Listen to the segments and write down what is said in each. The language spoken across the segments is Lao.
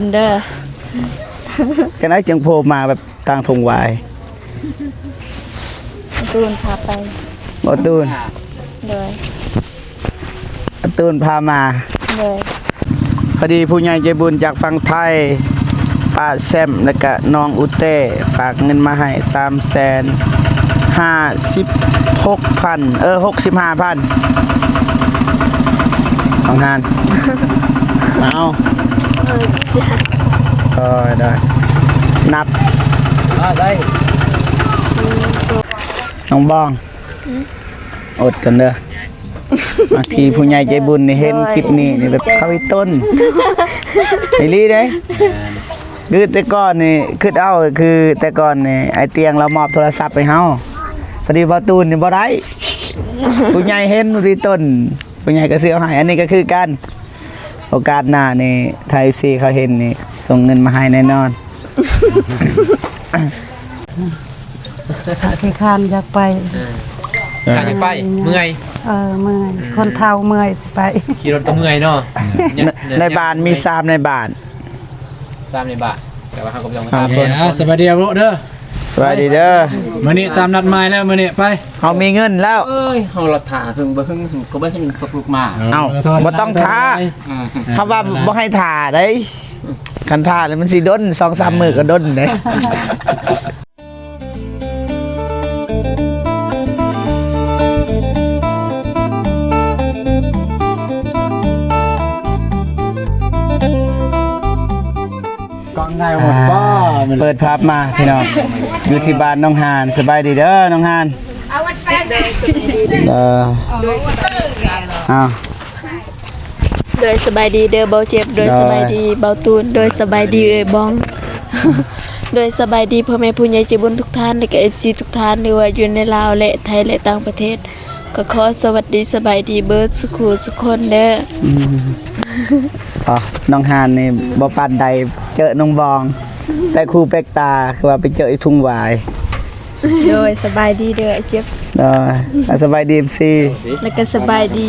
ເດີ ຈັ່ງໃດຈຶ່ງໂຜມາແບບກາງທົ່ງຫວາຍ? ຕູ້ຕູນພາໄປ. ບໍ່ຕູນ. ໂດຍ. ຕູ້ຕູນພາມາ. ໂດຍ. ພໍດີຜູ້ໃຫຍ່ໃຈບຸນຈາກຝັ່ງໄທ ປ້າແຊມ ແລະກະນ້ອງອຸເຕ ຝາກເງິນມາໃຫ້ສາມແສນຫ້າສິບຫົກພັນ ເອີ ຫົກສິບຫ້າພັນ ຂອງທ່ານ. ເອົາ ເອີ ໂດຍ ໂດຍ ນັບ ມາໃສ່ ໜຶ່ງ ສອງ ນ້ອງບອງ ອືມ ອົດກັນເດີ ບາງທີຜູ້ໃຫຍ່ໃຈບຸນນີ້ເຫັນຄລິບນີ້ນີ້ແບບເຂົ້າອີຕົນ ອີ່ຫຼີເດ້. ແມ່ນ. ຄືແຕ່ກ່ອນນີ້ ຄິດເອົາ ຄືແຕ່ກ່ອນນີ້ ອ້າຍຕຽງລາວມອບໂທລະສັບໃຫ້ເຮົາ ພໍດີບ່າວຕູນນີ້ບໍ່ໄດ້ ຜູ້ໃຫຍ່ເຫັນອີຕົນ ຜູ້ໃຫຍ່ກໍຊື້ເອົາໃຫ້. ອັນນີ້ກໍຄືກັນ ໂອກາດໜ້ານີ້ ຖ້າເອັຟຊີເຂົາເຫັນນີ້ ສົ່ງເງິນມາໃຫ້ແນ່ນອນ. ຂີ້ຄ້ານຢາກໄປ ເອີ ຂ້ານຢາກໄປ ເມື່ອຍ ເອີ ເມື່ອຍ ອືມ ຄົນເຖົ້າເມື່ອຍຊິໄປ ຂີ່ລົດກໍເມື່ອຍເນາະ. ໃນ ໃນບ້ານມີສາມໃນບ້ານ ສາມໃນບ້ານ ແຕ່ວ່າເຮົາກໍບໍ່ຕ້ອງມາຖາມ. ເອົາ ສະບາຍດີເດີ ສະບາຍດີເດີ ມື້ນີ້ຕາມນັດໝາຍແລ້ວ ມື້ນີ້ໄປ ເຮົາມີເງິນແລ້ວ. ເອີຍ ເຮົາລະຖ້າເຫິງບໍ່ເຫິງ ກໍບໍ່ເຫັນພວກລູກມາ. ເອົ້າ ບໍ່ຕ້ອງຖ້າ ອືມ ເຂົາວ່າບໍ່ໃຫ້ຖ້າໃດ໋ ຄັນຖ້າແລ້ວມັນຊິດົນ ສອງສາມມື້ກໍດົນເດ້. ກ້ອງໄດ້ໝົດບໍ່? ອ່າ ເປີດພາບມາພີ່ນ້ອງ ຢູ່ທີ່ບ້ານໜອງຫານ. ສະບາຍດີເດີນ້ອງຫານ ເອີ ອ້າວ ໂດຍ ສະບາຍດີເດີເບົາເຈັບ ໂດຍ ໂດຍ ສະບາຍດີເບົາຕູນ ໂດຍ ສະບາຍດີເອື້ອຍບອງ ໂດຍ ສະບາຍດີພໍ່ແມ່ຜູ້ໃຫຍ່ໃຈບຸນທຸກທ່ານ ແລະກະເອັຟຊີທຸກທ່ານ ຫຼືວ່າຢູ່ໃນລາວ ແລະໄທ ແລະຕ່າງປະເທດ ກໍຂໍສະຫວັດດີສະບາຍດີເບິດສຸຂູສຸຄົນເດີ. ອືມ ອໍ ນ້ອງຫານນີ້ບໍ່ປານໃດ ເຈີນ້ອງບອງ ແປກຫູແປກຕາ ຄືວ່າໄປເຈີອີ່ທຸງຫວາຍ. ໂດຍ ສະບາຍດີເດີອ້າຍເຈັບ ໂດຍ ອ່າ ສະບາຍດີເອັຟຊີ ແລ້ວກໍສະບາຍດີ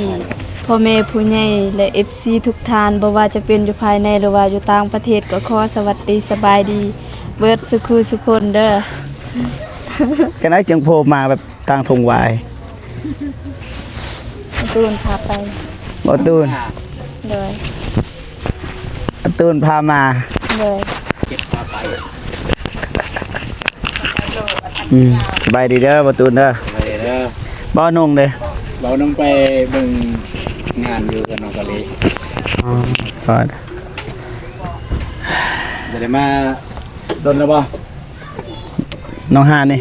ພໍ່ແມ່ຜູ້ໃຫຍ່ ແລະເອັຟຊີທຸກທ່ານ ບໍ່ວ່າຈະເປັນຢູ່ພາຍໃນ ຫຼືວ່າຢູ່ຕ່າງປະເທດ ກໍຂໍສະຫວັດດີສະບາຍດີເບິດສຸຂູສຸຄົນເດີ. ຈັ່ງໃດຈຶ່ງໂຜມາແບບກາງທົ່ງຫວາຍ? ຕູ້ຕູນພາໄປ ບໍ່ຕູນ ໂດຍ ຕູ້ຕູນພາມາ ໂດຍ ອືມ ສະບາຍດີເດີ ບໍ່ຕູນເດີ ສະບາຍດີເດີ ບໍ່ນຸ່ງເດ້ ບໍ່ນຸ່ງໄປເບິ່ງງານຢູ່ກັບນ້ອງກະລີ ອໍ ບໍ່ໄດ້ມາດົນແລ້ວບໍ່? ໜອງຫານນີ້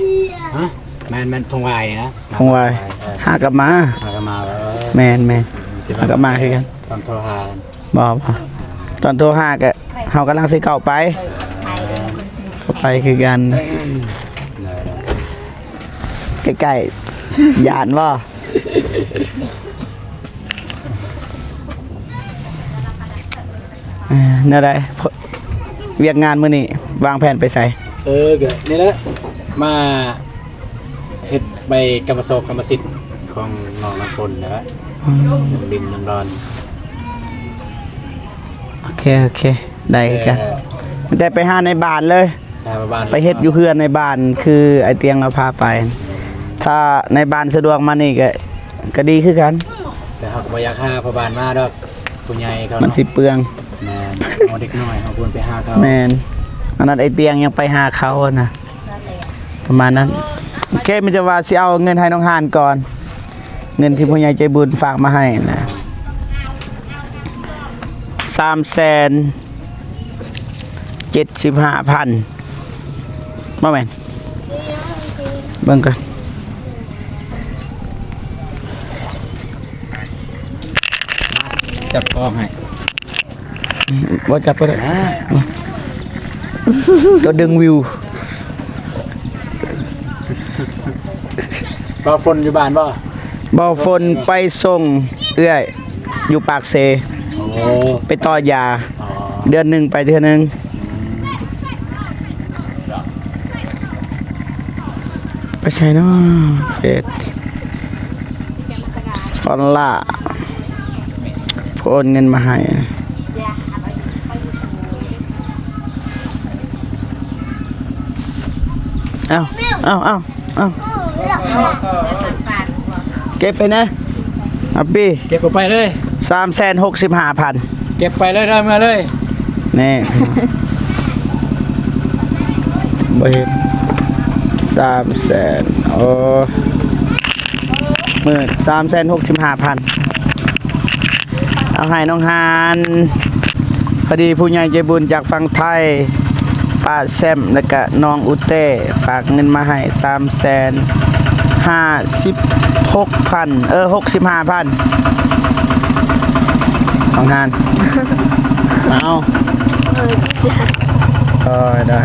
ຮະ ແມ່ນໆ ທົ່ງຫວາຍນີ້ນະ ທົ່ງຫວາຍ ເອີ ຫາກັບມາ ຫາກັບມາ ເອີ ແມ່ນໆ ຫາກັບມາຄືກັນ ຕອນໂທຫາ ບໍ່ ບໍ່ ຕອນໂທຫາກະ ເຮົາກຳລັງຊິເຂົ້າໄປ ເຂົ້າໄປຄືກັນ ໃກ້ໆ ຢ້ານບໍ່? ອ່າ ແນວໃດ ວຽກງານມື້ນີ້ວາງແຜນໄປໃສ? ເອີ ກະນີ້ແຫຼະ ມາເຮັດໃບກຳມະໂຊກກຳມະສິດຂອງນ້ອງນ້ຳຝົນນີ້ແຫຼະ ອືມ ດິນນ້ຳດອນ ໂອເຄ ໂອເຄ ໄດ້ຄືກັນ ແຕ່ໄປຫາໃນບ້ານເລີຍ ໄປເຮັດຢູ່ເຮືອນໃນບ້ານ ຄືອ້າຍຕຽງລາວພາໄປ ຖ້າໃນບ້ານສະດວກມານີ້ກະ ກະດີຄືກັນ ແຕ່ເຮົາກະບໍ່ຢາກຫາພໍ່ບ້ານມາດອກ ຜູ້ໃຫຍ່ເຂົາ ມັນຊິເປືອງ ແມ່ນ ເອົາເດັກນ້ອຍເຮົາຄວນໄປຫາເຂົາ ແມ່ນ ອັນນັ້ນອ້າຍຕຽງຍັງໄປຫາເຂົາຫັ້ນນະ ປະມານນັ້ນ ໂອເຄ ມີແຕ່ວ່າຊິເອົາເງິນໃຫ້ນ້ອງຫານກ່ອນ ເງິນທີ່ຜູ້ໃຫຍ່ໃຈບຸນຝາກມາໃຫ້ນະ ສາມແສນ ເຈັດສິບຫ້າພັນ ບໍ່ແມ່ນ ເບິ່ງກ່ອນ ຈັບກ້ອງໃຫ້ ບໍ່ຈັບກໍໄດ້ ຕົວດຶງວິວ ບ່າວຝົນຢູ່ບ້ານບໍ່? ບ່າວຝົນໄປສົ່ງເອື້ອຍ ຢູ່ປາກເຊ ໂອ້ ໄປຕໍ່ຢາ ອໍ ເດືອນໜຶ່ງໄປເທື່ອໜຶ່ງ ອືມ ໄປໃສເນາະ ເຟສ ຟອນລາ ໂອນເງິນມາໃຫ້ ເອົາ ເອົາ ເອົາ ເອົາ ເກັບໄປນະ ອາປີ ເກັບເອົາໄປເລີຍ ສາມແສນຫົກສິບຫ້າພັນ ເກັບໄປເລີຍເດີ ເມືອເລີຍ ແນ່ ບໍ່ເຫັນ ສາມແສນ ໂອ້ ໝື່ນ ສາມແສນຫົກສິບຫ້າພັນ ເອົາໃຫ້ນ້ອງຮານ ພໍດີຜູ້ໃຫຍ່ໃຈບຸນຈາກຝັ່ງໄທ ປ້າແຊມ ແລະກະນ້ອງອຸເຕ ຝາກເງິນມາໃຫ້ ສາມແສນຫ້າສິບຫົກພັນ ເອີ ຫົກສິບຫ້າພັນ ນ້ອງຮານ ເອົາ ເອີ ໄດ້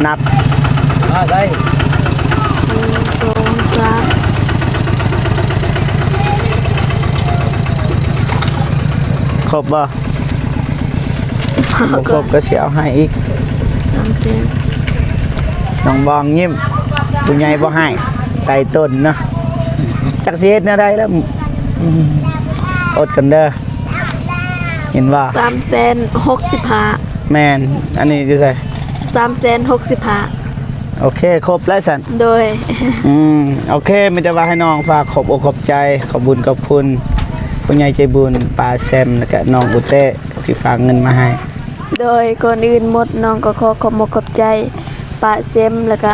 ນັບ ມາໃສ່ ໜຶ່ງ ສອງ ສາມ ຄົບບໍ່? ບໍ່ຄົບກໍຊິເອົາໃຫ້ອີກ ສາມແສນ ນ້ອງບອງຍິ້ມ ຜູ້ໃຫຍ່ບໍ່ໃຫ້ ໄຕ່ຕົນເນາະ ຈັກຊິເຮັດແນວໃດແລ້ວ ອືມ ອົດກັນເດີ ເຫັນບໍ່? ສາມແສນຫົກສິບຫ້າ ແມ່ນ ອັນນີ້ຢູ່ໃສ? ສາມແສນຫົກສິບຫ້າ ໂອເຄ ຄົບແລ້ວຊັ້ນ ໂດຍ ອືມ ໂອເຄ ມີແຕ່ວ່າໃຫ້ນ້ອງຝາກຂອບອົກຂອບໃຈ ຂອບບຸນຂອບຄຸນ ຜູ້ໃຫຍ່ໃຈບຸນ ປ້າແຊມ ແລະກະນ້ອງອຸເຕ ທີ່ຝາກເງິນມາໃຫ້ ໂດຍ ກ່ອນອື່ນໝົດ ນ້ອງກໍຂໍຂອບອົກຂອບໃຈ ປ້າແຊມ ແລະກະ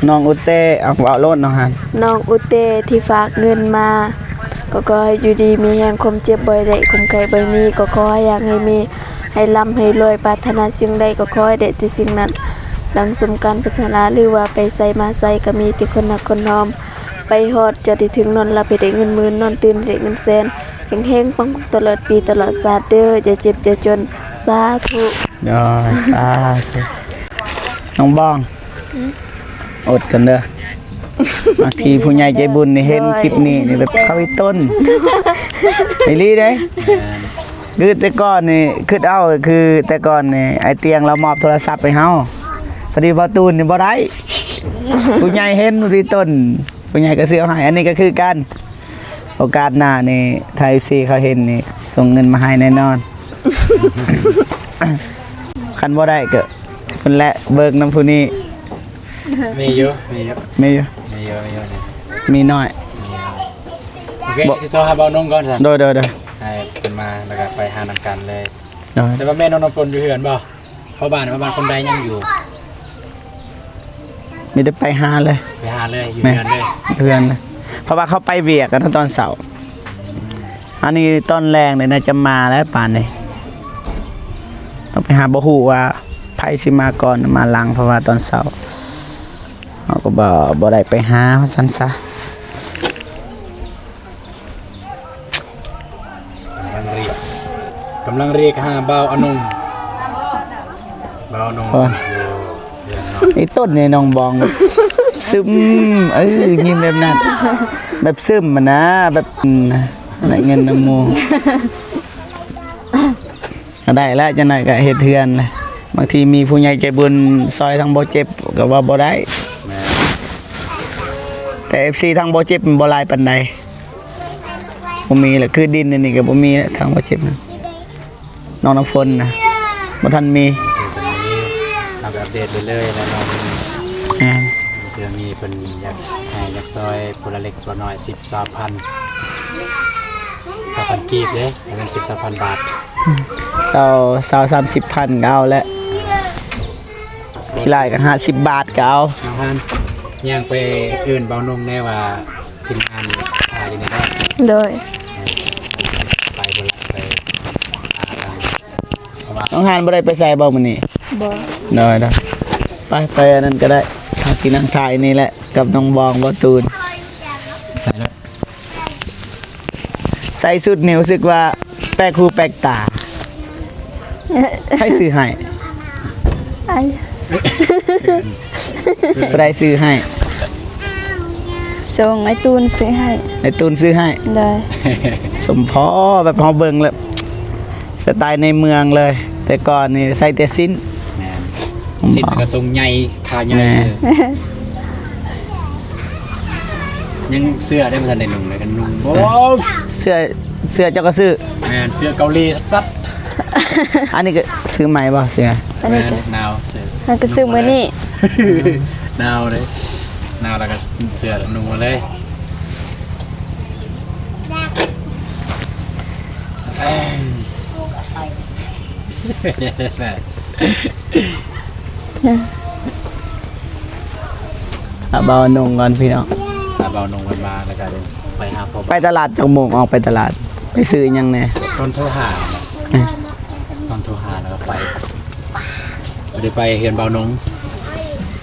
ນ້ອງອຸເຕ ເອົາ ເວົ້າໂລດນ້ອງຫັ້ນ ນ້ອງອຸເຕທີ່ຝາກເງິນມາ ກໍຂໍໃຫ້ຢູ່ດີມີແຮງ ຄວາມເຈັບບໍ່ໃຫ້ໄດ້ ຄວາມໄຂ້ບໍ່ໃຫ້ມີ ກໍຂໍໃຫ້ຮັ່ງໃຫ້ມີ ໃຫ້ລ່ຳໃຫ້ລວຍ ປາດຖະໜາສິ່ງໃດກໍຂໍໃຫ້ໄດ້ແຕ່ສິ່ງນັ້ນ ດັ່ງສົມການປາດຖະໜາ ຫຼືວ່າໄປໃສມາໃສກໍມີແຕ່ຄົນຮັກຄົນຫອມ ໄປຮອດຈອດໃຫ້ເຖິງ ນອນຫຼັບໃຫ້ໄດ້ເງິນໝື່ນ ນອນຕື່ນໃຫ້ໄດ້ເງິນແສນ ເຮັງໆ ປັງໆ ຕະຫຼອດປີຕະຫຼອດຊາດເດີ ຢ່າເຈັບຢ່າຈົນ ສາທຸ ໂດຍ ສາທຸ ນ້ອງບອງ ອືມ ອົດກັນເດີ ບາງທີຜູ້ໃຫຍ່ໃຈບຸນນີ້ເຫັນ ໂດຍ ຄລິບນີ້ນີ້ແບບເຂົາອີຕົນ ອີ່ຫຼີເດ້ ຄືແຕ່ກ່ອນນີ້ ຄິດເອົາ ຄືແຕ່ກ່ອນນີ້ ອ້າຍຕຽງລາວມອບໂທລະສັບໃຫ້ເຮົາ ພໍດີບ່າວຕູນນີ້ບໍ່ໄດ້ ຜູ້ໃຫຍ່ເຫັນ ຜູ້ທີ່ຕົ້ນ ຜູ້ໃຫຍ່ກໍຊື້ເອົາໃຫ້ ອັນນີ້ກໍຄືກັນ ໂອກາດໜ້ານີ້ ຖ້າເອັຟຊີເຂົາເຫັນນີ້ ສົ່ງເງິນມາໃຫ້ແນ່ນອນ ຄັນບໍ່ໄດ້ກໍພຸ້ນແຫຼະ ເບີກນຳຜູ້ນີ້ ມີຢູ່ ມີຢູ່ ມີຢູ່ ມີຢູ່ ມີຢູ່ ມີໜ້ອຍ ມີຢູ່ ໂອເຄ ຊິໂທຫາບ່າວນົງກ່ອນຊັ້ນ ໂດຍ ໂດຍ ໂດຍ ໃຫ້ເພິ່ນມາ ແລ້ວກໍໄປຫານຳກັນເລີຍ ໂດຍ ແຕ່ວ່າແມ່ນ້ອງນ້ຳຝົນຢູ່ເຮືອນບໍ່? ພໍ່ບ້ານ ພໍ່ບ້ານຄົນໃດຍັງຢູ່? ມີແຕ່ໄປຫາເລີຍ ໄປຫາເລີຍ ຢູ່ເຮືອນເລີຍ ເຮືອນເລີຍ ເພາະວ່າເຂົາໄປວຽກກັນຕອນເຊົ້າ ອັນນີ້ຕອນແລງນີ້ໜ້າຈະມາແລ້ວປານນີ້ ຕ້ອງໄປຫາ ບໍ່ຮູ້ວ່າໃຜຊິມາກ່ອນມາຫຼັງ ເພາະວ່າຕອນເຊົ້າເຮົາກໍບໍ່ ບໍ່ໄດ້ໄປຫາ ວ່າຊັ້ນຊະ. ກຳລັງຮຽກ ກຳລັງຮຽກຫາບ່າວອານົງ ບ່າວອານົງ ໂອ້ຍ ຢູ່ເຮືອນເນາະ ໄອ້ຕົ້ນນີ້ນ້ອງບອງ ຊຶມ ເອີ ຍິ້ມແບບນັ້ນ ແບບຊຶມຫັ້ນນະ ແບບ ອືມ ໄດ້ເງິນນຳໝູ່ ກໍໄດ້ແລ້ວ ຈັກໜ້ອຍກໍເຮັດເຮືອນແຫຼະ ບາງທີມີຜູ້ໃຫຍ່ໃຈບຸນຊ່ອຍທາງບໍ່ເຈັບກໍວ່າບໍ່ໄດ້ ແມ່ນ ແຕ່ເອັຟຊີທາງບໍ່ເຈັບມັນບໍ່ຫຼາຍປານໃດ. ບໍ່ມີແຫຼະ ຄືດິນອັນນີ້ກໍບໍ່ມີແຫຼະ ທາງບໍ່ເຈັບນະ ນ້ອງນ້ຳຝົນນະ ບໍ່ທັນມີ ເຮົາກໍອັບເດດເລື້ອຍໆແຫຼະເນາະ ແມ່ນ ເພື່ອມີເພິ່ນຢາກໃຫ້ຢາກຊ່ອຍຜູ້ລະເລັກຜູ້ລະນ້ອຍ ສິບ ຊາວພັນ ຊາວພັນກີບເດ້ ບໍ່ແມ່ນ ສິບ ຊາວພັນບາດ ຊາວ ຊາວ ສາມສິບພັນກໍເອົາແຫຼະ ຂີ້ລ້າຍກໍຫ້າສິບບາດກໍເອົາ ນ້ອງຮານ ຍ່າງໄປເອີ້ນບ່າວນົງແດ່ວ່າ ທີມງານພາຢູ່ນີ້ເດີ ໂດຍ ໄປພຸ້ນລະ ໄປຫາທາງ ເພາະວ່າ ນ້ອງຮານບໍ່ໄດ້ໄປໃສບໍ່ມື້ນີ້? ບໍ່ ໂດຍ ໂດຍ ໄປ ໄປອັນນັ້ນກໍໄດ້ ເຮົາຊິນັ່ງຖ່າຍນີ້ແຫຼະ ກັບນ້ອງບອງ ບ່າວຕູນ ໃສ່ລະ ໃສ່ຊຸດນີ້ຮູ້ສຶກວ່າແປກຫູແປກຕາ ໃຜຊື້ໃຫ້? ອ້າຍ ຜູ້ໃດຊື້ໃຫ້? ສົ່ງອ້າຍຕູນຊື້ໃຫ້ ອ້າຍຕູນຊື້ໃຫ້ ໂດຍ ສົມພໍ້ ແບບເຮົາເບິ່ງແລ້ວ ສະໄຕໃນເມືອງເລີຍ ແຕ່ກ່ອນນີ້ໃສ່ແຕ່ສິ້ນ ແມ່ນ ສິ້ນກໍຊົງໃຫຍ່ ຂາໃຫຍ່ ແມ່ນ ຍັງເສື້ອໄດ້ບໍ່ທັນໄດ້ນຸ່ງເລີຍ ກັນນຸ່ງ ໂອ້ ເສື້ອ ເສື້ອເຈົ້າກໍຊື້ ແມ່ນ ເສື້ອເກົາຫຼີສັດໆ ອັນນີ້ກໍຊື້ໃໝ່ບໍ່ເສື້ອ? ອັນນີ້ກໍ ແມ່ນ ໜາວ ເສື້ອ ມັນກໍຊື້ມື້ນີ້ ໜາວເດ້ ໜາວແລ້ວກໍເສື້ອນຸ່ງມາເລີຍ ອາ ເບົານຸ່ງກ່ອນພີ່ນ້ອງ ອາ ເບົານຸ່ງເພິ່ນມາ ແລ້ວກໍໄປຫາພໍ່ ໄປຕະຫຼາດຈັກໂມງ? ອອກໄປຕະຫຼາດ ໄປຊື້ຫຍັງແດ່? ຕອນໂທຫາ ອືມ ຕອນໂທຫາແລ້ວກໍໄປ ບໍ່ໄດ້ໄປເຮືອນເບົານຸ່ງ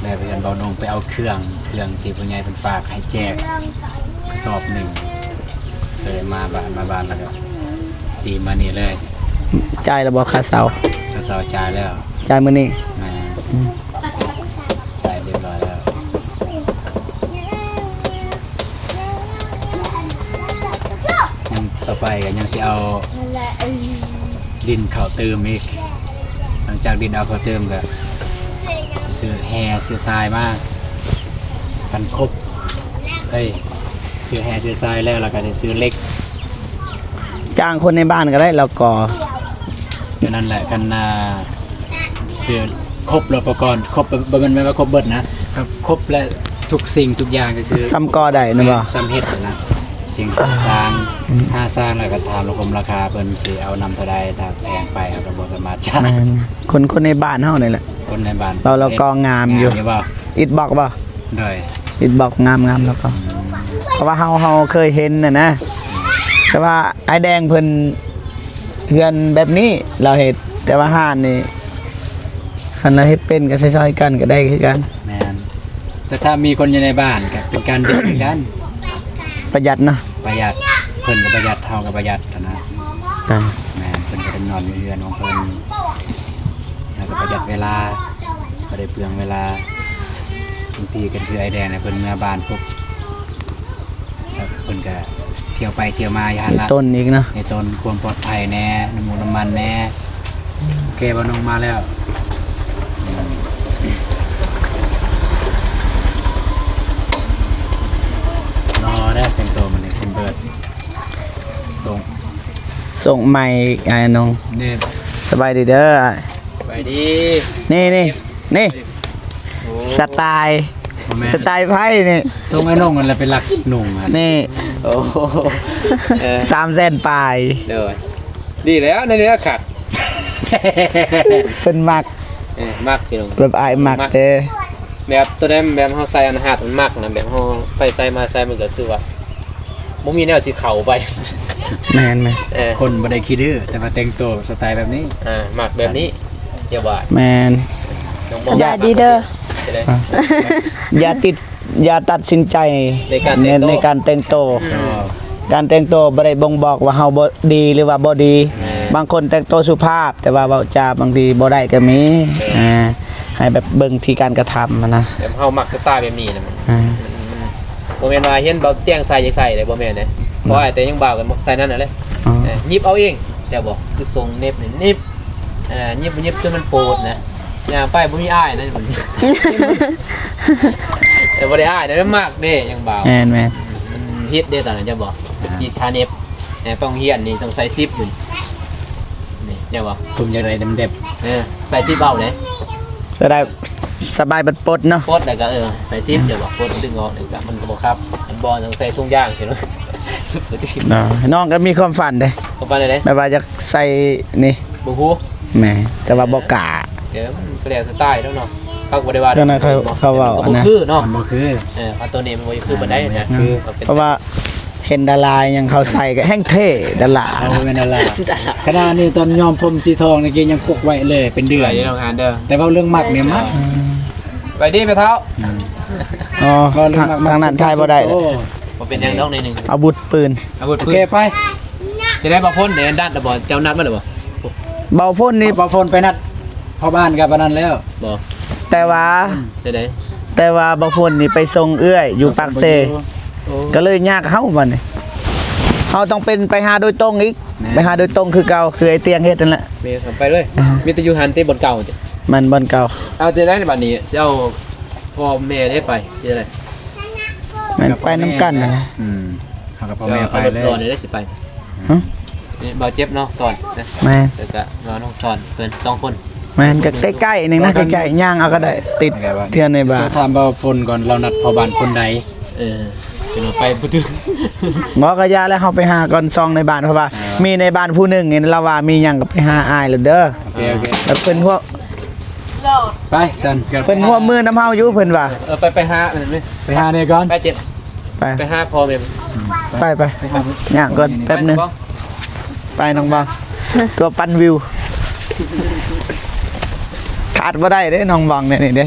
ແລ້ວໄປເຮືອນເບົານຸ່ງ ໄປເອົາເຄື່ອງ ເຄື່ອງທີ່ຜູ້ໃຫຍ່ເພິ່ນຝາກໃຫ້ແຈກກະສອບໜຶ່ງ ເລີຍມາບ້ານ ມາບ້ານແລ້ວກໍຕີມານີ້ເລີຍ. ຈ່າຍແລ້ວບໍ່ຄ່າເຊົ່າ? ຄ່າເຊົ່າຈ່າຍແລ້ວ ຈ່າຍມື້ນີ້ ແມ່ນ ອືມ ຈ່າຍຮຽບຮ້ອຍແລ້ວ ຍັງຕໍ່ໄປກໍຍັງຊິເອົາດິນເຂົ້າຕື່ມອີກ ຫຼັງຈາກດິນເອົາເຂົ້າຕື່ມກໍຊື້ແຮ່ຊື້ຊາຍມາ ຄັນຄົບ ເອີຍ ຊື້ແຮ່ຊື້ຊາຍແລ້ວ ແລ້ວກໍຊິຊື້ເຫຼັກ ຈ້າງຄົນໃນບ້ານກໍໄດ້ ແລ້ວກໍ ແນວນັ້ນແຫຼະ ຄັນ ອ່າ ຊື້ຄົບແລ້ວ ອຸປະກອນຄົບ ບໍ່ແມ່ນ ແມ່ນວ່າຄົບເບິດນະ ຄັບ ຄົບແລະທຸກສິ່ງທຸກຢ່າງກໍຄື ສ່ຳກໍ່ໄດ້ແມ່ນບໍ່? ສ່ຳເຮັດນະ ສິ່ງສ້າງ ອືມ ຫາສ້າງແລ້ວກໍຖາມລາຄາ ລາຄາເພິ່ນຊິເອົານຳເທົ່າໃດ ຖ້າແພງໄປເຮົາກໍບໍ່ສາມາດຈະ ແມ່ນ ຄົນ ຄົນໃນບ້ານເຮົານີ້ແຫຼະ ຄົນໃນບ້ານ ລາວ ລາວກໍ່ງາມຢູ່ ງາມຢູ່ບໍ່? ອິດບລັອກບໍ່? ໂດຍ ອິດບລັອກງາມໆ ແລ້ວກໍ ເພາະວ່າເຮົາ ເຮົາເຄີຍເຫັນນະນະ ແຕ່ວ່າອ້າຍແດງເພິ່ນເຮືອນແບບນີ້ລາວເຮັດ ແຕ່ວ່າຮ້ານນີ້ ຄັນລາວເຮັດເປັນກໍຊ່ອຍໆ ກັນກໍໄດ້ຄືກັນ ແມ່ນ ແຕ່ຖ້າມີຄົນຢູ່ໃນບ້ານກໍເປັນການດີຄືກັນ ປະຢັດເນາະ ປະຢັດ ເພິ່ນກໍປະຢັດ ເຮົາກໍປະຢັດຫັ້ນນະ ແມ່ນ ເພິ່ນກໍໄດ້ນອນຢູ່ເຮືອນຂອງເພິ່ນ ແລ້ວກໍປະຢັດເວລາ ບໍ່ໄດ້ເປືອງເວລາ ບາງທີກໍຄືອ້າຍແດງນະ ເພິ່ນເມືອບ້ານປຸບ ແລ້ວເພິ່ນກໍທ່ຽວໄປທ່ຽວມາຢູ່ຫັ້ນລະ ຕົ້ນອີກເນາະ ໃຫ້ຕົ້ນຄວາມປອດໄພແດ່ ນ້ຳມູກນ້ຳມັນແດ່ ໂອເຄ ບ່າວນົງມາແລ້ວ ລໍແດ່ ແຕ່ງໂຕມື້ນີ້ ຊິມເບີດ ສົ່ງ ສົ່ງໃໝ່ອ້າຍນົງ ນີ້ ສະບາຍດີເດີ ສະບາຍດີ ນີ້ ນີ້ ນີ້ ໂອ້ ສະຕາຍ ບໍ່ແມ່ນ ສະຕາຍໄພນີ້ ຊົງໄອ້ນ້ອງນັ້ນແຫຼະເປັນຫຼັກນຸ່ງຫັ້ນ ນີ້ ໂອ້ ເອີ ສາມແສນປາຍ ໂດຍ ດີແລ້ວ ໃນນີ້ຄັກ ເພິ່ນມັກ ເອີ ມັກພີ່ນ້ອງ ແບບອ້າຍມັກເດ້ ແບບໂຕໃດແບບເຮົາໃສ່ອັນຮາດມັນມັກນະ ແບບເຮົາໄປໃສມາໃສມັນກໍຄືວ່າ ບໍ່ມີແນວຊິເຂົ້າໄປ ແມ່ນໆ ເອີ ຄົນບໍ່ໄດ້ຂີ້ດື້ ແຕ່ວ່າແຕ່ງໂຕສະໄຕແບບນີ້ ອ່າ ມັກແບບນີ້ ຢ່າວ່າ ແມ່ນ ສະບາຍດີເດີ ອ່າ ຢ່າຕິດ ຢ່າຕັດສິນໃຈໃນການແຕ່ງໂຕ ໃນ ໃນການແຕ່ງໂຕ ການແຕ່ງໂຕບໍ່ໄດ້ບົ່ງບອກວ່າເຮົາບໍ່ດີ ຫຼືວ່າບໍ່ດີ ແມ່ນ ບາງຄົນແຕ່ງໂຕສຸພາບ ແຕ່ວ່າເວົ້າຈາບາງທີບໍ່ໄດ້ກໍມີ ແມ່ນ ອ່າ ໃຫ້ແບບເບິ່ງທີ່ການກະທຳຫັ້ນນະ ແບບເຮົາມັກສະໄຕແບບນີ້ນະ ອ່າ ມັນ ມັນ ບໍ່ແມ່ນວ່າເຫັນບ່າວແຈ້ງໃສ່ຢາກໃສ່ເດ້ ບໍ່ແມ່ນເດ້ ເພາະວ່າແຕ່ຍັງບ່າວກັນມັກໃສ່ນັ້ນນະເລີຍ ອໍ ເອີ ຫຍິບເອົາເອງ ເຈົ້າບໍ່ ຄືຊົງເນັບນີ້ ໜິບ ເອີ ຫຍິບ ຫຍິບຈົນມັນໂປດນະ ຍ່າງໄປບໍ່ມີອ້າຍນະ ເອີ ບໍ່ໄດ້ອ້າຍນະ ມັກເດ້ຍັງບ່າວ ແມ່ນໆ ມັນຜິດເດ້ຕອນນັ້ນ ເຈົ້າບໍ່ ອ່າ ຫຍິບທາເນັບ ແຕ່ໄປໂຮງຮຽນນີ້ຕ້ອງໃສ່ສິບພຸ້ນ ນີ້ ເຈົ້າບໍ່ ຜົມຢາກໄດ້ເດັບ ເອີ ໃສ່ສິບເອົາເດ້ ສະບາຍ ສະບາຍບັດປົດເນາະ ປົດແລ້ວກໍ ເອີ ໃສ່ສິບ ເຈົ້າບໍ່ ປົດດຶງອອກ ແລ້ວກໍມັນກໍບໍ່ຂັບ ມັນບໍ່ ຕ້ອງໃສ່ຖົງຢາງ ເຫັນບໍ່ ສຸບໃສ່ຕີນ ນ້ອງກໍມີຄວາມຝັນເດ້ ຄວາມຝັນແນວໃດ ແບບວ່າຢາກໃສ່ນີ້ ບໍ່ຮູ້ ແໝ່ ແຕ່ວ່າບໍ່ກ້າ ເອີ ມັນກໍແລ້ວສະໄຕເນາະ ເຮົາກໍບໍ່ໄດ້ວ່າ ຕອນນັ້ນເຂົາ ເຂົາເວົ້າ ມັນກໍບໍ່ຄືເນາະ ມັນບໍ່ຄື ເອີ ເອົາໂຕນີ້ມັນບໍ່ຄືປານໃດນະ ເອີ ເພາະວ່າເຫັນດາລາຫຍັງເຂົາໃສ່ກໍແຮ່ງເທ່ ດາລາ ເອົາ ແມ່ນດາລາ ດາລາ ຂະໜາດນີ້ຕອນຍ້ອມຜົມສີທອງນີ້ກໍຍັງປົກໄວ້ເລີຍເປັນເດືອນ ສະບາຍດີນ້ອງອານເດີ ແຕ່ເວົ້າເລື່ອງມັກນີ້ມັກ ສະບາຍດີແມ່ເຖົ້າ ອໍ ເວົ້າເລື່ອງມັກ ທາງນັ້ນຖ່າຍບໍ່ໄດ້ ໂອ້ ບໍ່ເປັນຫຍັງດອກ ໜ້ອຍໜຶ່ງ ອາວຸດປືນ ອາວຸດປືນ ໂອເຄ ໄປ ຈະໄດ້ບ່າວພົ້ນເດ້ ນັດແລ້ວບໍ່ ເຈົ້ານັດມາແລ້ວບໍ່ ບ່າວພົ້ນນີ້ ບ່າວພົ້ນໄປນັດ ພໍ່ບ້ານກັບອັນນັ້ນແລ້ວ ບໍ່ ແຕ່ວ່າ ອືມ ຈັ່ງໃດ ແຕ່ວ່າບ່າວພົ້ນນີ້ໄປສົ່ງເອື້ອຍຢູ່ປາກເຊ ໂອ້ ກໍເລີຍຍາກເຮົາບັດນີ້ ເຮົາຕ້ອງເປັນໄປຫາໂດຍຕົງອີກ ແມ່ນ ໄປຫາໂດຍຕົງຄືເກົ່າ ຄືໄອ້ຕຽງເຮັດນັ້ນແຫຼະ ແມ່ນ ໄປເລີຍ ອ່າ ມີແຕ່ຢູ່ຫັ້ນຕິ ບ່ອນເກົ່າ ແມ່ນ ບ່ອນເກົ່າ ເອົາຈັ່ງໃດບັດນີ້ ຊິເອົາພໍ່ແມ່ໄດ້ໄປ ຈັ່ງໃດ ແມ່ນ ໄປນຳກັນນະ ອືມ ເຮົາກັບພໍ່ແມ່ໄປເລີຍ ເອົາລົດນອນໄດ້ຊິໄປ ຮະ ນີ້ບ່າວເຈັບເນາະ ສອນນະ ແມ່ນ ແລ້ວກໍນ້ອງສອນ ເພິ່ນສອງຄົນ ແມ່ນ ກໍໃກ້ໆ ໜຶ່ງນະ ໃກ້ໆ ຍ່າງເອົາກໍໄດ້ ຕິດເຮືອນໃນບ້ານ. ເຈົ້າຖາມວ່າຝົນກ່ອນ ລາວນັດພໍ່ບ້ານຄົນໃດ? ເອີ ເປັນວ່າໄປບໍ່ຖືກ. ບໍ່ ກໍຢ່າແລ້ວ ເຮົາໄປຫາກ່ອນ ຊ່ອງໃນບ້ານ ເພາະວ່າ ເອີ ມີໃນບ້ານຜູ້ໜຶ່ງນີ້ ລາວວ່າມີຫຍັງກໍໄປຫາອ້າຍໂລດເດີ. ໂອເຄ ໂອເຄ ແລ້ວເພິ່ນຮ່ວມ ໄປຊັ້ນ ເພິ່ນຮ່ວມມືນຳເຮົາຢູ່ ເພິ່ນວ່າ. ເອີ ໄປ ໄປຫາ ໄປຫາແດ່ກ່ອນ ໄປເຈັບ ໄປ ໄປຫາພໍ່ແມ່. ໄປ ໄປ ໄປຫາ ຍ່າງກ່ອນແປັບໜຶ່ງ. ໄປ ໄປນ້ອງບອງ ຕົວປັ່ນວິວ ຂາດບໍ່ໄດ້ເດ້ນ້ອງບອງເດ້ ນີ້ເດ້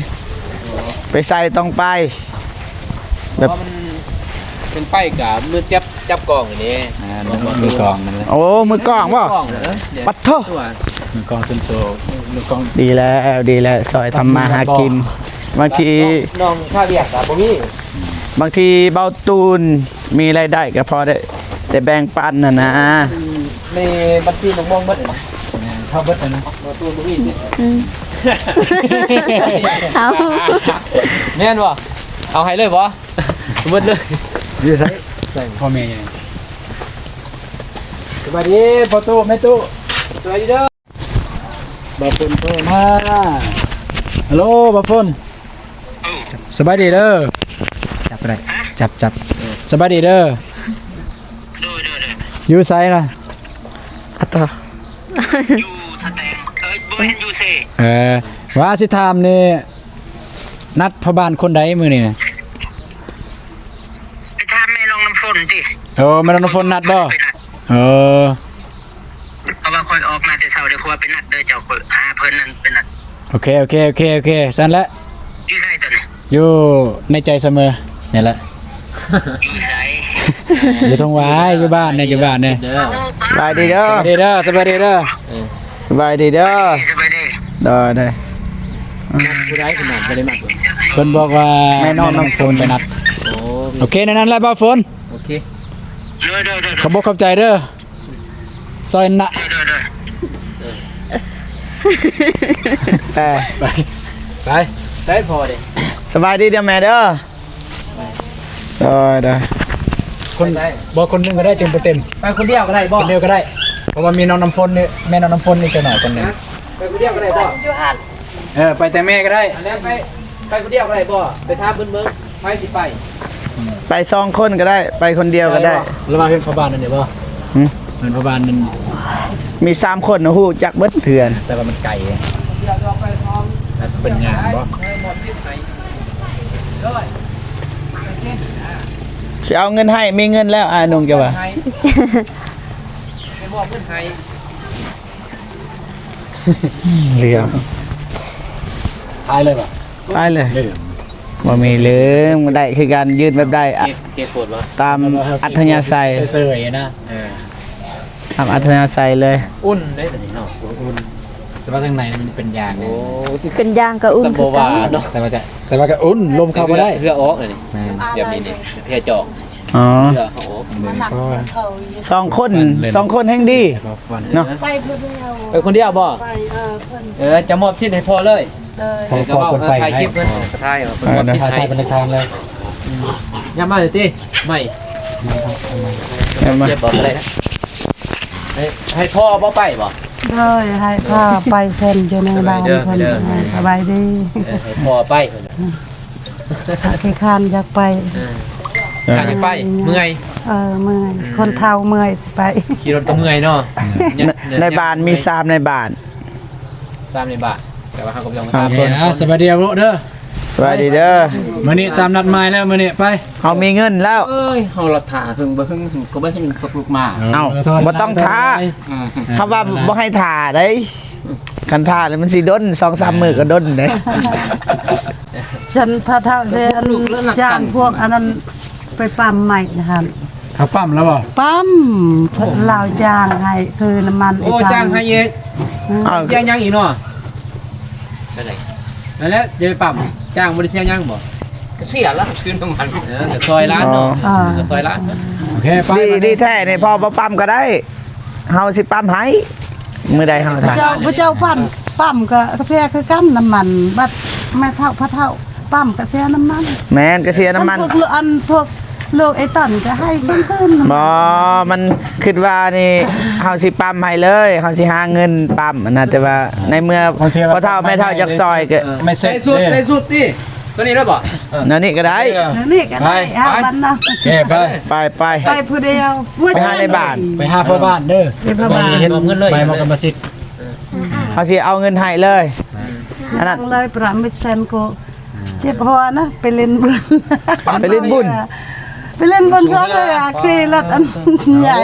ໄປໃສ່ຕ້ອງໄປ ແບບ ເພາະມັນ ມັນໄປກະມືຈັບ ຈັບກ້ອງນີ້ເດ້. ອ່າ ມືກ້ອງນັ້ນແຫຼະ. ໂອ້ ມືກ້ອງບໍ່? ມືກ້ອງເນາະ ປັດໂທ ມືກ້ອງສ່ວນໂຕ ມືກ້ອງ. ດີແລ້ວ ດີແລ້ວ ຊ່ອຍທຳມາຫາກິນ. ບາງທີນ້ອງຄາວຽກກະບໍ່ມີ. ບາງທີເບົາຕູນມີລາຍໄດ້ກໍພໍໄດ້ ໄດ້ແບ່ງປັນຫັ້ນນະ. ໃນບັນຊີນ້ອງບອງເບິດຫັ້ນນະ. ເຂົ້າເບິດຫັ້ນນະ ເບົາຕູນບໍ່ມີ. ອືມ ເອົາ ແມ່ນບໍ່? ເອົາໃຫ້ເລີຍບໍ່? ເບິດເລີຍ. ຢູ່ໃສ? ໃສ່ພໍ່ແມ່ໃຫຍ່. ສະບາຍດີພໍ່ຕູ້ແມ່ຕູ້. ສະບາຍດີເດີ. ບ່າວຝົນໂທມາ. ຮັລໂຫຼ ບ່າວຝົນ. ສະບາຍດີເດີ. ຈັບໄດ້ ຈັບ ຈັບ. ສະບາຍດີເດີ. ໂດຍ ໂດຍ ໂດຍ. ຢູ່ໃສລະ? ອັດຕະ ຢູ່ທ່າແຕງ. ເອີ ບໍ່ແມ່ນຢູ່ເຊ. ເອີ ວ່າຊິຖາມນີ້ ນັດພໍ່ບ້ານຄົນໃດມື້ນີ້ນະ? ໄປຖາມແມ່ນ້ອງນ້ຳຝົນຕິ. ໂອ້ ແມ່ນ້ອງນ້ຳຝົນນັດບໍ່? ເອີ ເພາະວ່າຂ້ອຍອອກມາແຕ່ເຊົ້າເດ້ ຂ້ອຍວ່າໄປນັດເດີເຈົ້າ ຂ້ອຍຫາເພິ່ນນັ້ນໄປນັດ. ໂອເຄ ໂອເຄ ໂອເຄ ໂອເຄ ຊັ້ນແຫຼະ. ຢູ່ໃສຕອນນີ້? ຢູ່ໃນໃຈສະເໝີນີ້ແຫຼະ. ຢູ່ໃສ? ຢູ່ທົ່ງຫວາຍ ຢູ່ບ້ານນີ້ ຢູ່ບ້ານນີ້. ສະບາຍດີເດີ ສະບາຍດີເດີ ສະບາຍດີເດີ. ເອີ ສະບາຍດີເດີ ສະບາຍດີ. ໂດຍ ໂດຍ. ອືມ ຜູ້ໃດຂະໜາດບໍ່ໄດ້ມາ ເພິ່ນບອກວ່າແມ່ນ້ອງນ້ຳຝົນໄປນັດ. ໂອ້ ໂອເຄ ແນວນັ້ນແຫຼະບ່າວຝົນ. ໂອເຄ ໂດຍ ໂດຍ ໂດຍ. ຂອບອົກຂອບໃຈເດີ ຊອຍນະ. ໂດຍ ໂດຍ ໂດຍ. ເອີ ໄປ ໄປ ໄປພໍເດ້. ສະບາຍດີເດີແມ່ເດີ. ໄດ້ ໄດ້ ຄົນ ບໍ່ ຄົນໜຶ່ງກໍໄດ້ ຈຶ່ງບໍ່ເຕັມ. ໄປຄົນດຽວກໍໄດ້ບໍ່? ຄົນດຽວກໍໄດ້ ເພາະວ່າມີນ້ອງນ້ຳຝົນນີ້ ແມ່ນ້ອງນ້ຳຝົນນີ້ຈັກໜ້ອຍຄົນໜຶ່ງ. ໄປຄົນດຽວກໍໄດ້ບໍ່? ເອີ ໄປແຕ່ແມ່ກໍໄດ້. ອັນນັ້ນໄປ ໄປຄົນດຽວກໍໄດ້ບໍ່? ໄປຖາມເພິ່ນເບິ່ງ ໃຜຊິໄປ. ໄປສອງຄົນກໍໄດ້ ໄປຄົນດຽວກໍໄດ້. ລະວ່າເຮືອນພໍ່ບ້ານນັ້ນນີ້ບໍ່? ຫື? ເຮືອນພໍ່ບ້ານນັ້ນ ມີສາມຄົນນະ ຮູ້ຈັກເບິດເຮືອນ ແຕ່ວ່າມັນໄກ. ເປັນຫຍັງບໍ່? ຊິເອົາເງິນໃຫ້ ມີເງິນແລ້ວ ອ້າຍນົງ ເຈົ້າວ່າ. ໃຫ້ ໄປມອບເງິນໃຫ້. ເລື່ອງ ຂາຍເລີຍບໍ່? ຂາຍເລີຍ. ບໍ່ມີເລື່ອງ ໄດ້ຄືກັນ ຢືນແບບໃດ ເກໂຄດບໍ່? ຕາມອັດທະຍາໄສ ເຊີຍໆນະ. ເອີ ຕາມອັດທະຍາໄສເລີຍ. ອຸ່ນເດ້ຕົວນີ້ເນາະ ອຸ່ນ ແຕ່ວ່າທາງໃນມັນເປັນຢາງ. ໂອ້ ເປັນຢາງກໍອຸ່ນຄືກັນ. ແຕ່ວ່າກະ ແຕ່ວ່າກະອຸ່ນ ລົມເຂົ້າບໍ່ໄດ້ ເຫື່ອອກອັນນີ້. ແມ່ນ ແບບນີ້ນີ້ ເພຍຈອກ. ອໍ ເຫື່ອເຂົ້າອອກ. ສອງຄົນ ສອງຄົນແຮ່ງດີເນາະ. ໄປຜູ້ດຽວ ໄປຄົນດຽວບໍ່? ໄປ ເອີ ເພິ່ນ ເອີ ຈະມອບສິດໃຫ້ພໍ່ເລີຍ. ເອີ ພໍ່ ພໍ່ເພິ່ນໄປ ເອີ ຖ່າຍຄລິບເພິ່ນ ຖ່າຍເອົາ ເພິ່ນມອບສິດໃຫ້ ຖ່າຍເພິ່ນທາງເລີຍ. ອືມ ຢ່າມາເລີຍຕິ ໄໝ ເກັບບໍ່ໄດ້ນະ. ໃຫ້ ໃຫ້ພໍ່ບໍ່ໄປບໍ່? ໂດຍ ໃຫ້ພໍ່ໄປເຊັນຢູ່ໃນບ້ານເພິ່ນ. ສະບາຍດີ ເອີ ໃຫ້ພໍ່ໄປ. ຂີ້ຄ້ານຢາກໄປ. ເອີ ຂ້ານຢາກໄປ ເມື່ອຍ. ເອີ ເມື່ອຍ ອືມ ຄົນເຖົ້າເມື່ອຍຊິໄປ ຂີ່ລົດກໍເມື່ອຍເນາະ. ໃນ ໃນບ້ານມີສາມໃນບ້ານ ສາມໃນບ້ານ ແຕ່ວ່າເຮົາກໍບໍ່ຕ້ອງໄປຖາມ. ເອົາ ສະບາຍດີເດີ ສະບາຍດີເດີ. ມື້ນີ້ຕາມນັດໝາຍແລ້ວ ມື້ນີ້ໄປ ເຮົາມີເງິນແລ້ວ. ເອີຍ ເຮົາລະຖ້າເຫິງບໍ່ເຫິງ ກໍບໍ່ເຫັນພວກລູກມາ. ເອົ້າ ບໍ່ຕ້ອງຖ້າ ເອີ ເຮົາວ່າບໍ່ໃຫ້ຖ້າໃດ. ຄັນຖ້າແລ້ວມັນຊິດົນ ສອງສາມມື້ກໍດົນເດ້. ຊັ້ນພະເຖົ້າຊິອັນ ຈ້າງພວກອັນນັ້ນໄປປ້ຳໄມ້ຫັ້ນ. ເຂົາປ້ຳແລ້ວບໍ່? ປ້ຳ ເພິ່ນລາວຈ້າງໃຫ້ຊື້ນ້ຳມັນ. ໂອ້ ຈ້າງໃຫ້ອີກ. ເອີ ເສຍຫຍັງອີກເນາະ? ນັ້ນແຫຼະ ຢ່າໄປປ້ຳ ຈ້າງບໍ່ໄດ້ເສຍຫຍັງບໍ່? ກໍເສຍລະ ຊື້ນ້ຳມັນ. ເອີ ກໍຊ່ອຍຫຼານເນາະ. ເອີ ກໍຊ່ອຍຫຼານ. ໂອເຄ ໄປ ດີ ດີແທ້ນີ້ ພໍ່ບໍ່ປ້ຳກໍໄດ້. ເຮົາຊິປ້ຳໃຫ້ ມື້ໃດເຮົາ ພະເຈົ້າ ພະເຈົ້າປ້ຳ ປ້ຳກໍເສຍຄືກັນນ້ຳມັນ. ບັດແມ່ເຖົ້າພະເຖົ້າປ້ຳກໍເສຍນ້ຳມັນ. ແມ່ນ ກໍເສຍນ້ຳມັນ. ອັນພວກ ອັນພວກ ລູກໄອ້ຕອນກໍໃຫ້ສົ່ງຄືນ. ບໍ່ ມັນຄິດວ່ານີ້ ເຮົາຊິປ້ຳໃຫ້ເລີຍ ເຮົາຊິຫາເງິນປ້ຳຫັ້ນນະ ແຕ່ວ່າໃນເມື່ອພໍ່ເຖົ້າແມ່ເຖົ້າຢາກຊ່ອຍກໍ ເອີ ໄມ່ເສັດ ໃສ່ຊຸດເດ້ ໃສ່ຊຸດຕິ ຕົວນີ້ໄດ້ບໍ່? ເອີ ແນວນີ້ກໍໄດ້ ເອີ ແນວນີ້ກໍໄດ້ ໄປ ເອົາບັດນະ ເອີ ໄປ ໄປ ໄປ ໄປຜູ້ດຽວ ໄປຫາໃນບ້ານ ໄປຫາພໍ່ບ້ານເດີ ໄປພໍ່ບ້ານ ເຮັດເງິນເລີຍ ໄປໝໍກຳມະສິດ ເຮົາຊິເອົາເງິນໃຫ້ເລີຍ ອືມ ອັນນັ້ນເລີຍ ປະມິດແຊນໂກ ເຈັບຫົວນະ ໄປຫຼິ້ນບຸນ ໄປຫຼິ້ນບຸນ ໄປຫຼິ້ນບຸນຊະເລີຍ ຂີ່ລົດອັນໃຫຍ່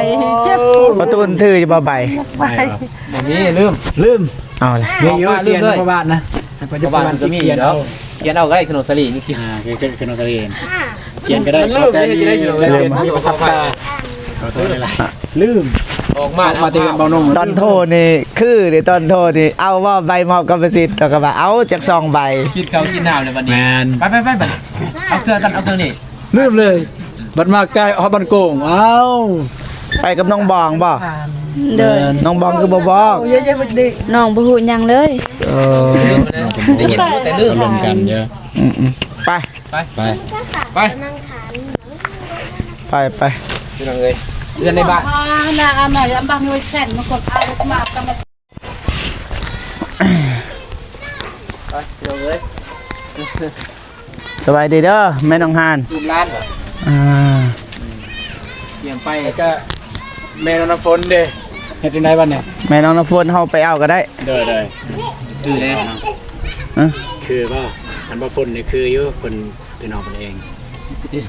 ເຈັບ ປະຕູນຖືຢູ່ບໍ່ໃບ? ໄປ ບໍ່ມີ ລືມ ລືມ ເອົາລະ ມີຢູ່ ອອກມາລືມເລີຍ ໃຫ້ປະຈຸບັນ ຂຽນເອົາກໍໄດ້ ຂະໜົມສາລີນີ້ ອ່າ ຄື ຄື ຂະໜົມສາລີ ຂຽນກໍໄດ້ ມັນລືມ ແຕ່ມີ ເດ້ ມີປະທັບຕາ ຂໍໂທດຫຼາຍໆ ລືມ ອອກມາ ອອກມາແຕ່ ເຮືອນເບົານົງ ຕອນໂທນີ້ຄືເດ້ ຕອນໂທນີ້ ເອົາບໍ່ໃບມອບກຳມະສິດ ແລ້ວກໍວ່າເອົາຈັກສອງໃບ ກິນເຂົ້າກິນນ້ຳແລ້ວບັດນີ້ ແມ່ນ ໄປໆໆ ບັດນີ້ ເອົາເຄື່ອງກັນ ເອົາເຄື່ອງນີ້ ລືມເລີຍ ບັດມາໃກ້ຮອດບ້ານໂກງ ອ້າວ ໄປກັບນ້ອງບອງບໍ່? ໂດຍ ນ້ອງບອງຄືບໍ່ບອກ? ນ້ອງບໍ່ຮູ້ຫຍັງເລີຍ ເອີ ໄດ້ຍິນແຕ່ລືມ ລົມກັນເດີ ອືມໆ ໄປ ໄປ ໄປ ໄປ ໄປ ໄປ ພີ່ນ້ອງເອີຍ ເຮືອນໃນບ້ານ ອ່າ ນະ ອັນນັ້ນ ອັນບ້ານຫ້ວຍແຊນ ມັນກໍພາລູກມາ ໄປ ພີ່ນ້ອງເອີຍ ສະບາຍດີເດີ ແມ່ນ້ອງຮານ ລູກຫຼານ ອ່າ ຕຽມໄປ ແລ້ວກໍແມ່ນ້ອງນ້ຳຝົນເດ້ ເຮັດຈັ່ງໃດບັດນີ້? ແມ່ນ້ອງນ້ຳຝົນ ເຮົາໄປເອົາກໍໄດ້ ໂດຍໆ ຄືແລ້ວ ຮະ ຄືບໍ່? ອັນວ່າຝົນນີ້ຄືຢູ່ ເພິ່ນ ພີ່ນ້ອງເພິ່ນເອງ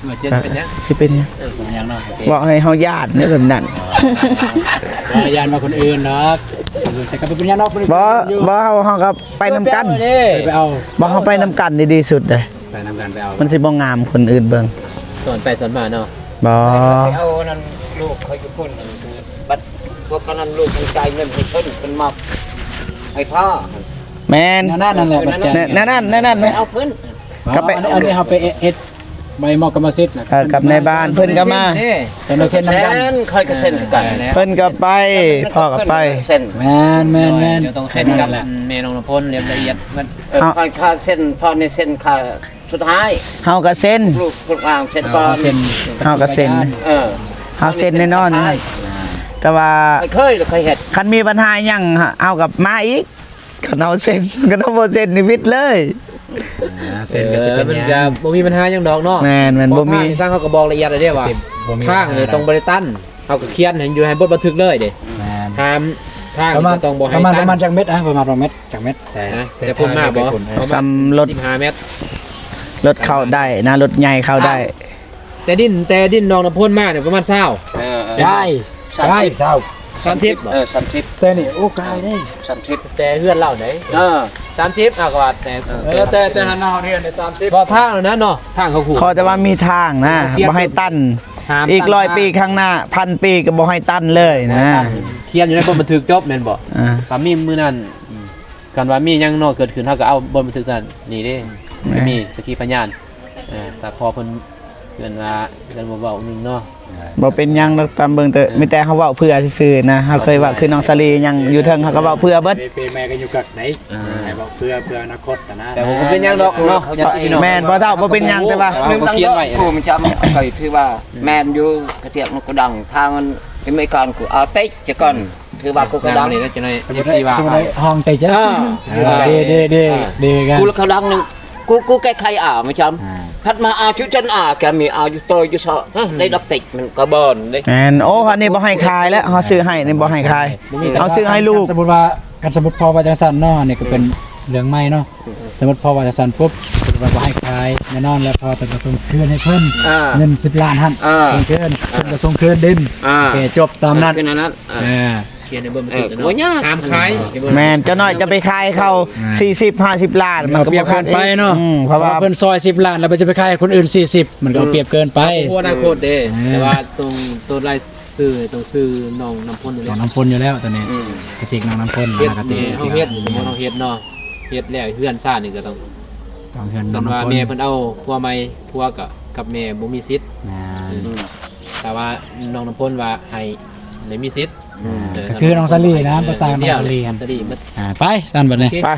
ວ່າເຈັບເປັນຫຍັງ? ຊິເປັນຫຍັງ? ເອີ ເປັນຫຍັງເນາະ? ໂອເຄ ເວົ້າໃຫ້ເຮົາຢ້ານເດ້ ແບບນັ້ນ ອໍ ຢ້ານວ່າຄົນອື່ນດອກ ແຕ່ກໍບໍ່ເປັນຫຍັງດອກ ບໍ່ ບໍ່ ເຮົາ ເຮົາກໍໄປນຳກັນ ໄປເອົາ ບໍ່ ເຮົາໄປນຳກັນດີໆສຸດເດ້ ໄປນຳກັນໄປເອົາ ມັນຊິບໍ່ງາມຄົນອື່ນເບິ່ງ ສອນໄປສອນມາເນາະ ບໍ່ ໄປເອົາອັນນັ້ນ ລູກຂ້ອຍຢູ່ພຸ້ນ ບັດພວກອັນນັ້ນ ລູກມັນຈ່າຍເງິນໃຫ້ເພິ່ນ ເພິ່ນມອບໃຫ້ພໍ່ ແມ່ນ ແນວນັ້ນ ນັ້ນແຫຼະ ບັດຈ່າຍ ແນວນັ້ນ ແນວນັ້ນ ໄປເອົາເພິ່ນ ກໍໄປ ອັນນີ້ ອັນນີ້ເຮົາໄປເຮັດໃບມອບກຳມະສິດນະ ເອີ ກັບນາຍບ້ານເພິ່ນກໍມາ ເພິ່ນກໍເຊັນນຳກັນ ເຊັນ ຂ້ອຍກໍເຊັນຄືກັນ ເພິ່ນກໍໄປ ພໍ່ກໍໄປ ເຊັນ ແມ່ນໆໆ ດຽວຕ້ອງເຊັນກັບແມ່ນ້ອງນ້ຳຝົນລຽບລະອຽດ ມັນ ເອີ ເຮົາ ຂ້ອຍ ຂ້າເຊັນ ພໍ່ນີ້ເຊັນ ຂ້າສຸດທ້າຍ ເຮົາກໍເຊັນ ລູກ ລູກອ່າງເຊັນກ່ອນ ເຮົາກໍເຊັນ ເອີ ເຮົາເຊັນແນ່ນອນ ແຕ່ວ່າ ຂ້ອຍເຄີຍ ຂ້ອຍເຮັດ ຄັນມີບັນຫາຫຍັງ ເຮົາກໍມາອີກ ຄັນເຮົາເຊັນ ຄັນເຮົາບໍ່ເຊັນນີ້ວິດເລີຍ ອ່າ ເຊັນກໍຊິເປັນຫຍັງ ເອີ ມັນກໍບໍ່ມີບັນຫາຫຍັງດອກເນາະ ແມ່ນໆ ບໍ່ມີ ທາງນີ້ ເຮົາກໍບອກລະອຽດແລ້ວເດ້ວ່າ ບໍ່ມີ ທາງນີ້ຕ້ອງບໍ່ໄດ້ຕັນ ເຮົາກໍຂຽນໃຫ້ຢູ່ໃຫ້ບົດບັນທຶກເລີຍເດ້ ແມ່ນ ຫ້າມ ທາງນີ້ກໍຕ້ອງບໍ່ໃຫ້ຕັນ ປະມານ ປະມານຈັກແມັດ ປະມານຈັກແມັດ ຈັກແມັດ ແຕ່ ແຕ່ພຸ້ນມາບໍ່ ປະມານສິບຫ້າແມັດ ລົດເຂົ້າໄດ້ນະ ລົດໃຫຍ່ເຂົ້າໄດ້ ອ່າ ແຕ່ດິນ ແຕ່ດິນນ້ອງນ້ຳຝົນມານີ້ປະມານຊາວ ເອີ ເອີ ໄກ ສາມສິບ ໄກ ຊາວ ສາມສິບ ເອີ ສາມສິບ ແຕ່ນີ້ ໂອ້ ໄກເດ້ ສາມສິບ ແຕ່ເຮືອນລາວເດ້ ເອີ ສາມສິບ ອາກະວ່າແຕ່ ເອີ ແຕ່ ແຕ່ ແຕ່ຫັ້ນນະ ເຮືອນໄດ້ສາມສິບ ເພາະທາງນັ້ນເນາະ ທາງເຂົາຂູດ ຂໍແຕ່ວ່າມີທາງນະ ບໍ່ໃຫ້ຕັນ ອີກຮ້ອຍປີຂ້າງໜ້າ ພັນປີກໍບໍ່ໃຫ້ຕັນເລີຍນະ ຂຽນຢູ່ໃນບົດບັນທຶກຈົບແມ່ນບໍ່ ອ່າ ຖ້າມີມື້ນັ້ນ ຄັນວ່າມີຫຍັງເນາະເກີດຂຶ້ນ ເຮົາກໍເອົາບົດບັນທຶກນັ້ນນີ້ເດ້ ແມ່ນ ມີສັກຂີພະຍານ ເອີ ຖ້າພໍ່ເພິ່ນ ເອີ້ນວ່າ ເອີ້ນບໍ່ເວົ້າໜຶ່ງເນາະ ບໍ່ເປັນຫຍັງດອກ ຕາມເບິ່ງເຕີ ເອີ ມີແຕ່ເຮົາເວົ້າເພື່ອຊື່ໆນະ ເຮົາເຄີຍເວົ້າຄືນ້ອງສາລີຫຍັງຢູ່ເທິງ ເຮົາກໍເວົ້າເພື່ອເບິດ ແມ່ກໍຢູ່ກັກໄດ ອ່າ ໃຫ້ເວົ້າເພື່ອ ເພື່ອອະນາຄົດນະ ແຕ່ບໍ່ເປັນຫຍັງດອກເນາະ ຍາດພີ່ນ້ອງ ແມ່ນ ພໍ່ເຖົ້າບໍ່ເປັນຫຍັງ ແຕ່ວ່າ ເອົາຂຽນໄວ້ ຜູ້ມັນຈຳກໍຖືວ່າ ອືມ ແມ່ນຢູ່ ກະທຽກນົກກະດອງ ທາງອາເມລິການ ກູເອົາຕິດຈະກ່ອນ ຖືວ່າກູກະດັງ ສະມຸດ ສະມຸດ ຫ້ອງເຕະ ເອີ ເອີ ເດ້ ເດ້ ເດ້ ເດ້ ກູລະກະດັງໜຶ່ງ ກູ ກູແກ້ໄຂອາມາຈຳ ອ່າ ພັດມາອາຈຸຈັນອາ ກະມີອາຍຸໂຕຢູ່ຊອ ຮະ ໄດ້ດັກຕິກມັນກະບອນເດ້ ແມ່ນ ໂອ້ ອັນນີ້ບໍ່ໃຫ້ຂາຍແລ້ວ ເຮົາຊື້ໃຫ້ນີ້ບໍ່ໃຫ້ຂາຍ ບໍ່ມີ ເຮົາຊື້ໃຫ້ລູກ ຄັນສົມມຸດວ່າ ຄັນສົມມຸດພໍ່ວ່າຈັ່ງຊັ້ນເນາະ ອັນນີ້ກໍເປັນເລື່ອງໃໝ່ເນາະ ສົມມຸດພໍ່ວ່າຈັ່ງຊັ້ນປຸບ ສົມມຸດວ່າບໍ່ໃຫ້ຂາຍ ແນ່ນອນແລ້ວ ພໍ່ຕ້ອງໄດ້ສົ່ງຄືນໃຫ້ເພິ່ນ ອ່າ ເງິນສິບລ້ານຫັ້ນ ອ່າ ສົ່ງຄືນ ອ່າ ເພິ່ນກໍສົ່ງຄືນດິນ ອ່າ ໂອເຄ ຈົບຕາມນັ້ນ ຄືນັ້ນ ອ່າ ອ່າ ຂຽນໃນບົດບັນທຶກເນາະ ເອີ ບໍ່ຍາກ ຫ້າມຂາຍ ແມ່ນ ຈັກໜ້ອຍຈະໄປຂາຍເຂົາ ອ່າ ສີ່ສິບ ຫ້າສິບລ້ານ ມັນກໍບໍ່ ເອົາປຽບເກີນໄປເນາະ ອືມ ເພາະວ່າເພິ່ນຊ່ອຍສິບລ້ານ ແລ້ວໄປຈະໄປຂາຍຄົນອື່ນສີ່ສິບ ມັນກໍເອົາປຽບເກີນໄປ ໂອ້ ອະນາຄົດເດ້ ອ່າ ແຕ່ວ່າຕ້ອງ ໂຕລາຍຊື່ ຕ້ອງຊື່ນ້ອງນ້ຳຝົນຢູ່ແລ້ວ ນ້ອງນ້ຳຝົນຢູ່ແລ້ວຕອນນີ້ ອືມ ກະຕິກນ້ອງນ້ຳຝົນ ເຮັດ ກະຕິກ ເຮົາເຮັດ ສົມມຸດເຮົາເຮັດເນາະ ເຮັດແລ້ວເຮືອນຊານນີ້ກໍຕ້ອງ ຕ້ອງເຮືອນນ້ອງນ້ຳຝົນ ຄັນວ່າແມ່ເພິ່ນເອົາຜົວໃໝ່ ຜົວກໍກັບແມ່ບໍ່ມີສິດ ແມ່ນ ອືມ ແຕ່ວ່ານ້ອງນ້ຳຝົນວ່າໃຫ້ ໄດ້ມີສິດ ອືມ ເອີ ກໍຄືນ້ອງສາລີນະ ບໍ່ຕ່າງນ້ອງສາລີ ສາລີໝົດ ອ່າ ໄປຊັ້ນບັດນີ້ ໂອເຄ ໄປ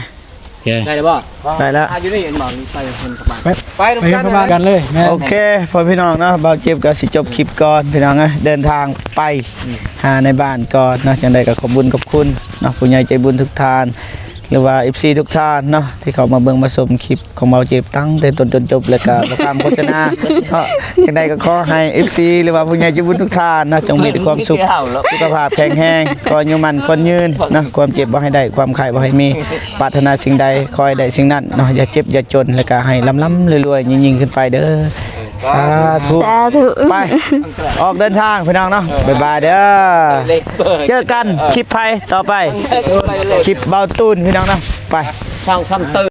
ໂອເຄ ໄດ້ແລ້ວບໍ່? ໄດ້ແລ້ວ ອ່ະ ຢູ່ນີ້ເຫັນບໍ່? ໄປເພິ່ນກັບບ້ານ ໄປ ໄປ ໄປກັບບ້ານກັນເລີຍ. ແມ່ນ ໂອເຄ ພໍ່ພີ່ນ້ອງເນາະ ບ່າວເຈັບກໍຊິຈົບຄລິບກ່ອນ ພີ່ນ້ອງເອີຍ. ເດີນທາງໄປ ອືມ ຫາໃນບ້ານກ່ອນເນາະ. ຈັ່ງໃດກໍຂອບບຸນຂອບຄຸນເນາະ ຜູ້ໃຫຍ່ໃຈບຸນທຸກທ່ານ ຫຼືວ່າ ເອັຟຊີ ທຸກທ່ານເນາະ ທີ່ເຂົ້າມາເບິ່ງມາຊົມຄລິບຂອງບ່າວເຈັບຕັ້ງແຕ່ຕົ້ນຈົນຈົບ ແລ້ວກໍບໍ່ຂ້າມໂຄສະນາເນາະ. ຈັ່ງໃດກໍຂໍໃຫ້ ເອັຟຊີ ຫຼືວ່າຜູ້ໃຫຍ່ໃຈບຸນທຸກທ່ານເນາະ ຈົ່ງມີແຕ່ຄວາມສຸກ ສຸຂະພາບແຂງແຮງ ຂໍອາຍຸໝັ້ນຂວັນຍືນເນາະ. ຄວາມເຈັບບໍ່ໃຫ້ໄດ້ ຄວາມໄຂ້ບໍ່ໃຫ້ມີ ປາດຖະໜາສິ່ງໃດຂໍໃຫ້ໄດ້ສິ່ງນັ້ນເນາະ. ຢ່າເຈັບຢ່າຈົນ ແລ້ວກໍໃຫ້ລ່ຳໆລວຍໆຍິ່ງໆຂຶ້ນໄປເດີ. ສາທຸ ສາທຸ ໄປ ອອກເດີນທາງພີ່ນ້ອງເນາະ. ບາຍບາຍເດີ ເຈີກັນຄລິບໃຜຕໍ່ໄປ ຄລິບເບົາຕູນພີ່ນ້ອງເນາະ. ໄປ ຊ່ອງຊຳເຕີ